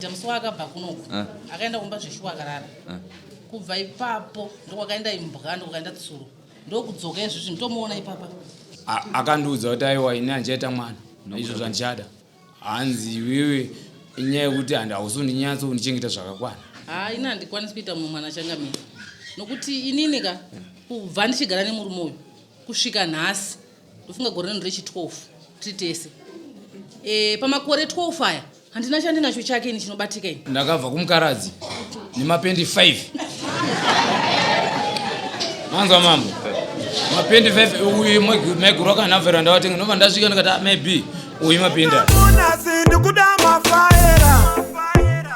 Musi waakabva kunoku Eh. akaenda kumba zveshuwa akarara. Eh. Kubva ipapo ndokwakaenda imbwa ndokwakaenda tsuro ndokudzoka izvozvi ndotomuona ipapa. Akandiudza kuti aiwa ini handichaita mwana izvo zvandichada hanzi iwewe inyaya yekuti handi hausi undinyatso undichengeta zvakakwana. Haa ini handikwanisi kuita mumwe mwana changamire nokuti inini ka kubva ndichigara nemurume uyu kusvika nhasi ndofunga gore rino rechi 12 tiri tese e, pamakore 12 aya handina chandinacho chake ini chinobatika ini. Ndakabva kumukaradzi nemapendi 5 manzwa mambo mapendi 5 uyu maiguru akanhavhera ndawatenga ndobva ndasvika ndikati ah, maybe uyu mapinda ndikuda mafaera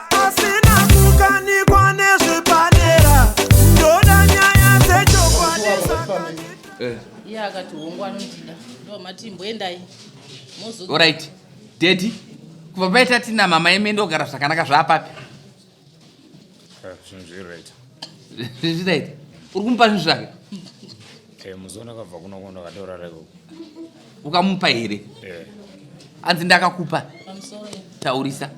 asina kukanikwa nezvipanera ndoda nyaya dzechokwadi. Eh. Iye akati hongu anondida ndomati imboendai mozo. Alright. Daddy, kubva paita tina mama imi ndogara zvakanaka zvaapapi? Eh, zvinhu zviri right. Zviri right. Uri kumupa zvinhu zvake? Eh, musi wandakabva kuno kuno ndakatorara ikoko. Ukamupa here? Eh. Anzi ndakakupa. Pamusoro. Taurisa.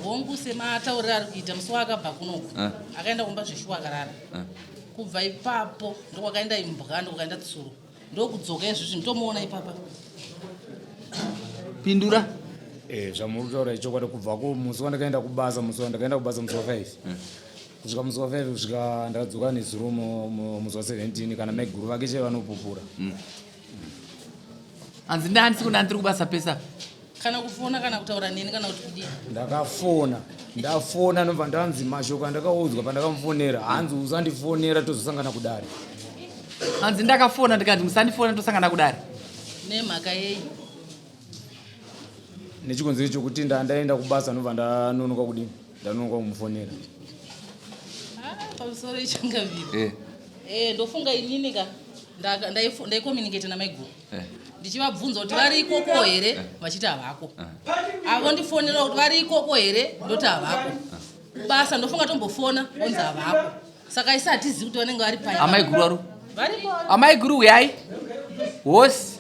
Hongu sematauriro ari kuita musi waakabva kunoku Eh. akaenda kumba zveshuwa akarara. Eh. Kubva ipapo ndokwakaenda imbwa ndokwakaenda tsuro. Ndokudzoka izvozvi ndotomuona ipapa. Pindura. Eh, zvamuri kutaura ichokwadi kubva kumusi wandakaenda kubasa musi wandakaenda kubasa musi wa 5 kusvika musi wa 5 kusvika ndakadzoka nezuro musi wa 17 kana maiguru vake chaivo vanopupura. Hanzi ndandisi kuna ndiri kubasa pesa. Kana kufona kana kutaura neni kana kuti kudii? Ndakafona, ndafona ndobva ndanzi mashoko andakaudzwa pandakamufonera hanzi usandifonera tozosangana kudare. Hanzi ndakafona ndikanzi musandifona tosangana kudare. Nemhaka yei? Nechikonzero chokuti ndandaenda kubasa ndobva ndanonoka kudini? Ndanonoka kumufonera. Ah, pamusoro ichangamire. Eh. Eh, ndofunga inini ka ndaicommunicate namaiguru. Eh. Ndichivabvunza kuti vari ikoko here eh. vachiti havako. Eh. Avo ndifonera kuti vari ikoko here ndoti havako. Basa ndofunga tombofona onzi havako. Saka isi hatizivi kuti vanenge vari pai. Amaiguru vari? Variko. Amaiguru uyai. Hosi.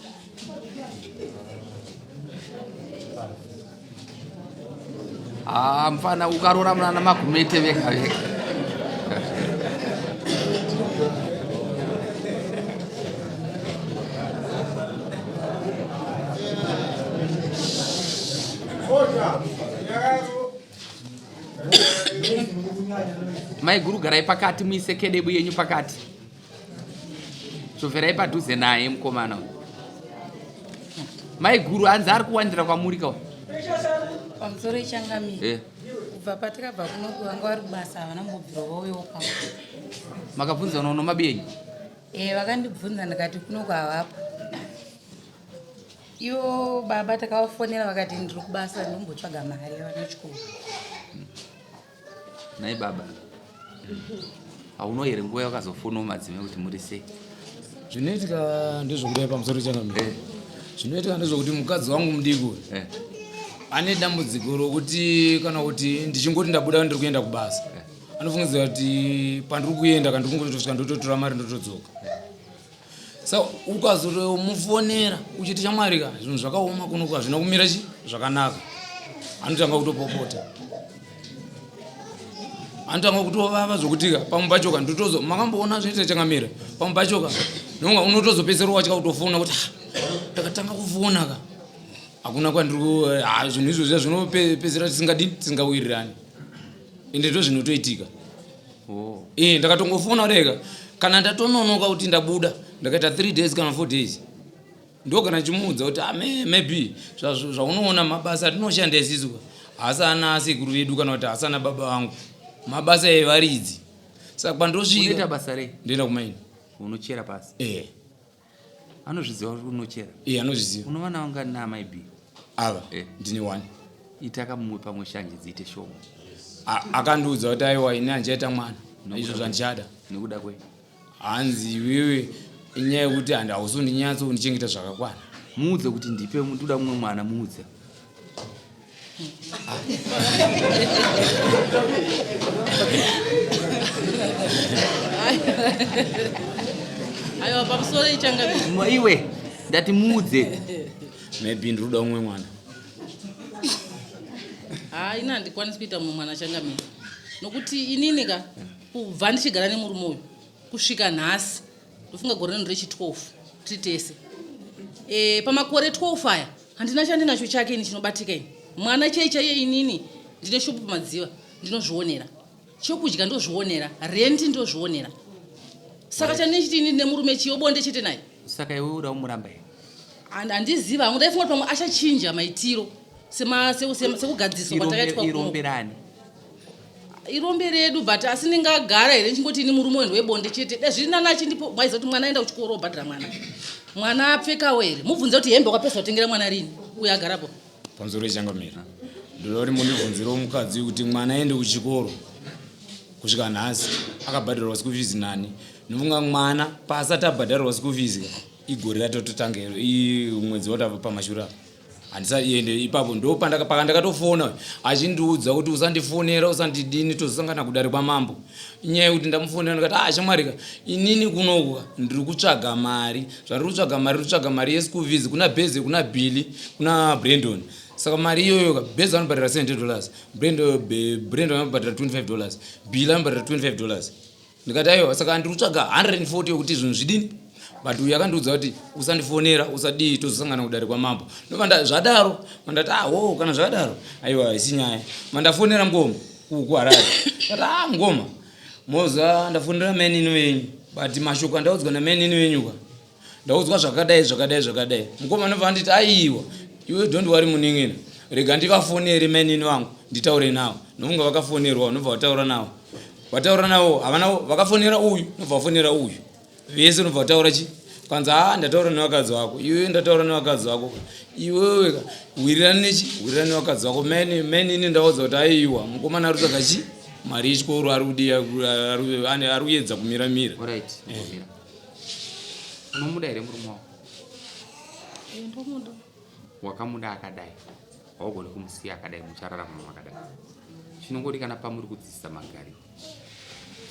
Ah, mfana ukarora mwana magumete vega vega. Maiguru garai pakati muise kedebu yenyu pakati. Choferai padhuze naye mukomana uyu. Maiguru hanzi ari kuwandira kwamuri ka. Pamusoro ichangamire. Eh. Kubva patakabva kuno vanga vari kubasa havana kumbobvira vauyawo pano. Makabvunza unono mabiyenyu? Eh, vakandibvunza ndikati kuno havapo. Ivo baba takavafonera vakati ndiri kubasa ndombotsvaga mari yevana chikoro. Nhai baba, hauno here nguva yawakazofonawo madzimai kuti muri sei? Zvinoitika ndezvekudai pamusoro changamire. Eh. Zvinoitika ndezvekuti mukadzi wangu mudiki uyu Eh. ane dambudziko rokuti kana kuti ndichingoti ndabuda ndiri kuenda kubasa Eh. anofungidzira kuti pandiri kuenda kana ndiri kungotosvika ndototora mari ndotodzoka. Sa ukazotomufonera uchiti shamwari ka zvinhu zvakaoma kuno hazvina kumira chi zvakanaka anotanga kutopopota anotanga kutovava zvokutika pamwe pachoka ndotozo makamboona zvinoita changamira pamwe pachoka nonga unotozopedzisira watya kutofona kuti ah, ndakatanga kufona ka hakuna kwandiri ah, zvinhu izvo zviya zvinopedzisira tisingadini tisingawirirani ende ndo zvinotoitika Oh. Eh, ndakatongofona rega kana ndatononoka kuti ndabuda ndakaita 3 days kana 4 days ndogana chimuudza kuti ah, maybe zvaunoona mabasa atinoshanda isisu haasi ana sekuru vedu kana kuti haasi ana baba vangu mabasa evaridzi saka pandosvika basa rei ndoenda kumaini unochera pasi eh Anozviziva kuti unochera. Iye anozviziva. Unovana vangani naamai B? Ava eh. Ndine one. Itaka mumwe pamwe shanje dziite shoma. Akandiudza kuti aiwa ini handichaita mwana izvo zvandichada. Nekuda kwei? Hanzi iwewe inyaya yekuti handi hausi undinyatso undichengeta zvakakwana. Muudze kuti ndipe ndoda mumwe mwana muudze. Aiwa pamusoro ichanga iwe ndati muudze. Maybe ndiri kuda umwe mwana. Haa ini handikwanisi kuita mumwe mwana changamire nokuti inini ka kubva ndichigara nemurume uyu kusvika nhasi ndofunga gore rino rechi 12 tiri tese e, pamakore 12 aya handina chandinacho chake ini chinobatika ini mwana chei chaiye inini ndine shopu pamadziva ndinozvionera chokudya ndozvionera rendi ndozvionera saka chandinechiti ini nemurume chiyo bonde chete naye Saka iwe uda kumuramba here? Handiziva hangu, ndaifunga kuti pamwe achachinja maitiro sekugadziriswa kwatakaitwa kuno. Irombe rani? Irombe redu but asi ndingagara here ndichingoti ini murume wendwe webonde chete dai zviri nani achindipo maiziva kuti mwana aenda kuchikoro obhadhara mwana mwana apfekawo here mubvunze kuti hembe wakapedza kutengera mwana rini uyo agarapo Pamusoro changamira ndoda kuti mundibvunzirewo mukadzi kuti mwana aende kuchikoro kusvika nhasi akabhadharwa school fees nani nofunga mwana paasati abhadharirwa school fees ka igore ratototanga iro mwedzi watava pamashure apa handisaiende ipapo ndopaka ndakatofona achindiudza kuti usandifonera usandidini tozosangana kudare kwamambo inyaya yekuti ndamufonera ndikati ah shamwarika inini kunoku ndiri kutsvaga mari zvandiri kutsvaga mari kutsvaga mari yeschool fees kuna beze kuna billy kuna brandon saka mari iyoyo ka beze anobhadhara 70 dollars brandon anobhadhara 25 dollars billy anobhadhara 25 dollars ndikati aiwa saka ndiri kutsvaga 140 yokuti zvinhu zvidini but uyu akandiudza kuti usandifonera usadii tozosangana kudare kwamambo ndobva zvadaro mandati aho ah, kana zvadaro aiwa haisi nyaya mandafonera ngoma kuharare ndati ah ngoma moza ndafonera mainini venyu but mashoko andaudzwa namainini venyuka ndaudzwa zvakadai zvakadai zvakadai mukoma anobva anditi aiwa iwe don't worry munin'ina rega ndivafonere mainini vangu nditaure navo nokunga vakafonerwa unobva vataura navo vataura navo havana vakafonera uyu nobva vafonera uyu vese unobva vataura chi kwanzi haa ndataura nevakadzi vako iwewe ndataura nevakadzi vako iwewe ka wirirani nechi wirirani nevakadzi vako mainini ndaudza kuti aiwa mukomana ari kutsvaga chi mari yechikoro ari kudiya ari kuyedza kumira mira eh. Unomuda here murume wako? Eh, ndomuda. Wakamuda akadai, haugoni kumusiya akadai, muchararama makadai. Chinongodikana pamuri kudzidzisa magariro.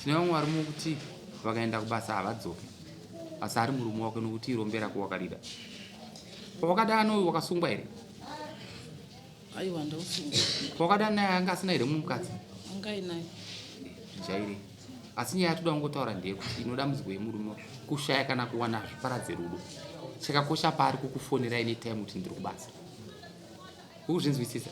Tine vamwe varume vokuti vakaenda kubasa havadzoke, asi ari murume wako nokuti irombe rako wakarida. Pawakadana uyu wakasungwa here? Aiwa ndausungwa. Pawakadana naye anga asina here mumwe mukadzi? Anga ainaye. Zvijaire. Asi nyaya yatoda kungotaura ndeyekuti inodambudziko yemurume kushaya kana kuwana hazviparadze rudo. Chakakosha paari kukufonerai netime kuti ndiri kubasa. Ukuzvinzwisisa?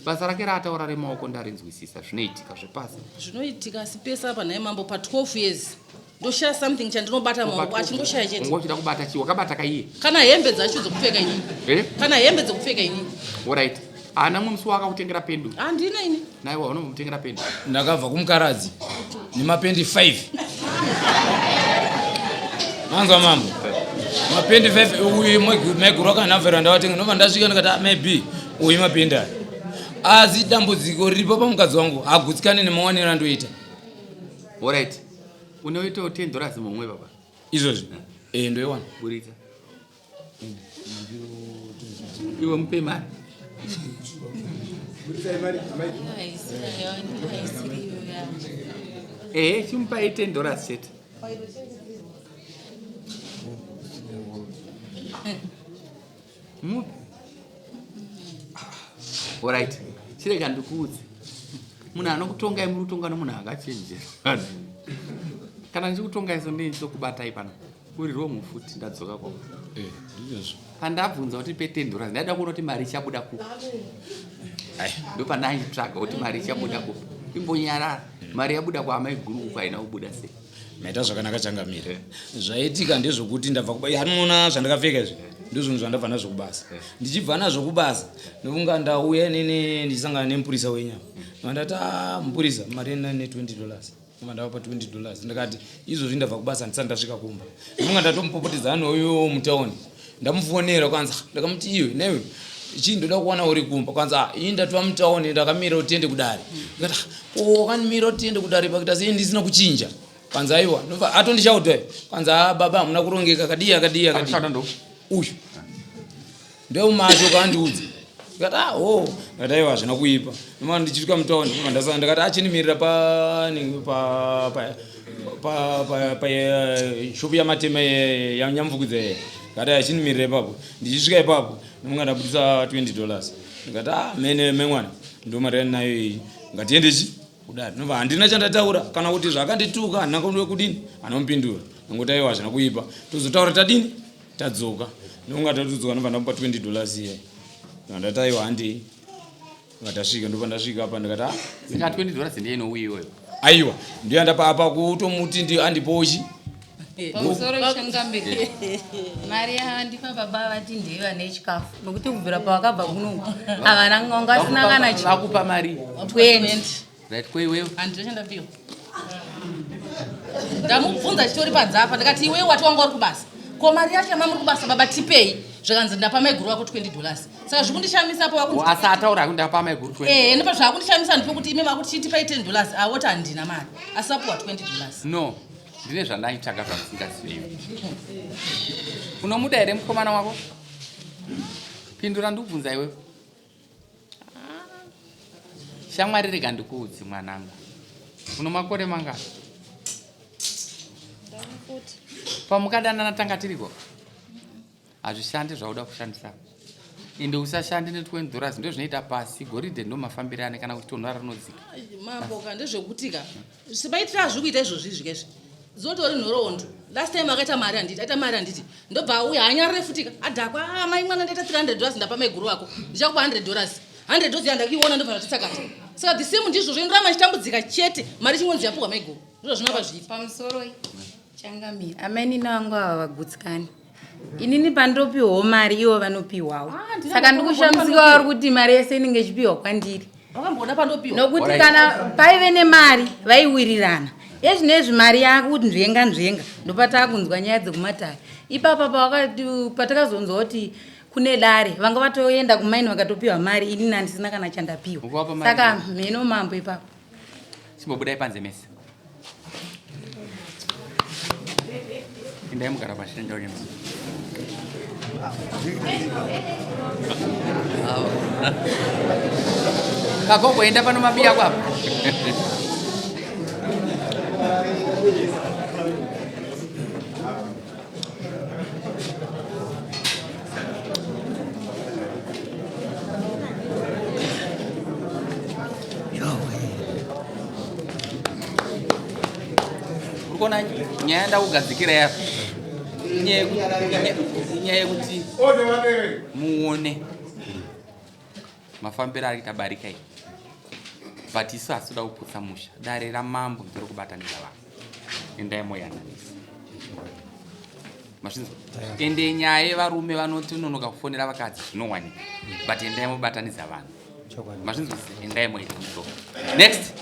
Basa rake raataura remaoko ndarinzwisisa zvinoitika zvepasi. Zvinoitika asi pese apa nhai mambo pa 12 years ndoshaya something chandinobata maoko achingoshaya chete. Unga uchida kubata chii? Wakabata kaiye? Kana hembe dzacho dzekupfeka inini. Eh? Kana hembe dzekupfeka inini. Alright. Haana mumwe musi waakakutengera pendu? Handina ini. Naiwa unombomutengera pendi? Ndakabva kumukaradzi nemapendi 5. Manzwa mambo. Mapendi 5 uyu maiguru akanhavhera ndavatenga ndobva ndasvika ndikati ah, maybe uyu mapendi aya. Asi dambudziko riripo pamukadzi wangu hagutsikane nemawaniro andoita. Alright. Unoitawo 10 dollars mumwe baba. Izvozvi? Eh ndoiwana. Buritsa. Iwe mupe mari. Ehe, chimupai 10 dollars chete. Mupe. Alright. Chirega ndikuudze. Munhu anokutongai muri kutonga nomunhu akachenjera. Kana ndichikutongai so ndini ndichitokubatai pano. Uri wrong futi ndadzoka kwa. Eh, ndizvo. Pandabvunza kuti pe 10 dollars ndaida kuona kuti mari ichabuda kupi. Ai. Ndopandaitsvaga kuti mari ichabuda kupi. Imbonyarara. Mari yabuda kwa amai guru uko haina kubuda sei. Maita zvakanaka changamire. Zvaitika ndezvokuti ndabva kuba yamunoona zvandakapfeka izvi. Ndizvo zvandabva nazvo kubasa. Ndichibva nazvo kubasa ndofunga ndauya inini ndichisangana nemupurisa wenyu apa. Ndati ah mupurisa mari ina ne 20 dollars. Ndobva ndavapa 20 dollars ndikati izvozvi ndabva kubasa ndisati ndasvika kumba ndinonga ndatomupopotedza nouyo mutown ndamufonera kwanza ndakamuti iwe newe chii ndoda kuwana uri kumba kwanza ah, ini ndatova mutown ndakamira kuti tiende kudare ndikati ah, ko wakanimira kuti tiende kudare pakuita sei ndisina kuchinja kwanza aiwa ndobva atondishauta kwanza ah, baba hamuna kurongeka akadii akadii akadii uyu Ndomacho kaandiudza. Ndikati ah oh, ndikati aiwa hazvina kuipa. Ndoma ndichisvika mutown ndobva ndasanga ndikati achinimirira pa pa pa pa pa pa eh, shop yamatema yanyamvukudza iye. Ndikati achinimirira ipapo. Ndichisvika ipapo ndobva ndabudisa 20 dollars. Ndikati ah mene mengwana. Ndo mari yandinayo iyi. Ngatiende chi kudare. Ndobva handina chandataura kana kuti zvakandituka handina kudini anomupindura. Ndangoti aiwa hazvina kuipa. Tozotaura tadini? Tadzoka. Ndonga tatodzoka ndobva ndamupa 20 dollars iye. Ndati aiwa handei. Vatasvika ndobva ndasvika apa ndikati ah. Saka 20 dollars ndiye inouya iyoyo. Aiwa ndiyo yandapa apa kutomuti ndiyo andipochi. Pamusoro changamire. Mari yavandipa baba vati ndiyo vane chikafu nokuti kubvira pavakabva kuno havana vanga vasina kana chi. Vakupa mari 20. Right ko iwewe? Handina chandapiwa. Ndamubvunza chitori panze apa ndikati iwewe wati wanga uri kubasa. Ko mari yacho yamamuri kubasa baba tipei zvikanzi ndapa maiguru vako 20 dollars. Saka zvikundishamisa apo vakuti Asi ataura kuti ndapa maiguru 20. Eh, ndipo zvakundishamisa ndipo kuti imi vakuti chitipai 10 dollars awoti handina mari. Asi apuwa 20 dollars. No. Ndine zvandaitsvaga zvamusingazive. Unomuda here mukomana wako? Pindura ndikubvunza iwewe. Shamwari rega ndikuudze mwanangu. Uno makore mangani? Pamukadanana tanga tiriko? Hazvishandi zvauda kushandisa. Ende usashande ne 20 dollars ndozvinoita pasi goridhe ndo mafambiro ane kana kuti tonhora rinodzika. Mambo ka ndezvekuti ka simaitira azviri kuita izvozvi izvi kaizvi dzotori nhoroondo last time akaita mari handiti aita mari handiti ndobva auya hanyarire futi ka adhakwa ah, mai mwana ndaita 300 dollars ndapa maiguru wako ndichakupa 100 dollars 100 dollars yandakuiona ndobva ndatitsakata saka the same ndizvozvo inoramba ichitambudzika chete mari chingonzi yapuhwa maiguru ndizvo zvinova zviiti Pamusoro changamire amainini vangu ava vagutsikani inini pandopiwawo mari ivo vanopiwawo Ah, ndina saka ndakaona ndikushamisika vari kuti mari yese inenge ichipiwa kwandiri wakamboona pandopiwa nokuti Alright. kana paive nemari vaiwirirana ezvinezvi mari yakunzvenga nzvenga ndopataakunzwa nyaya dzekumatare ipapa patakazonzwa kuti kune dare vanga vatoenda kumaini vakatopiwa mari inini handisina kana chandapiwa Ukavapa mari saka mheno mambo ipapo Chimbobudai panze mese. Endai mugara pashi ndauye mese. Kagogo enda pano mabiya kwapa. Uri kuona nyaya ndakugadzikira yapa inyaya yekuti muone mafambiro ari kuita barika iyi but isu hasi toda kuputsa musha dare ramambo ndiri kubatanidza vanhu endai moyananisa mazvinzwa ende nyaya yevarume vanoti unonoka kufonera vakadzi zvinowanika but endai mobatanidza vanhu mazvinzwa endai moita muto next.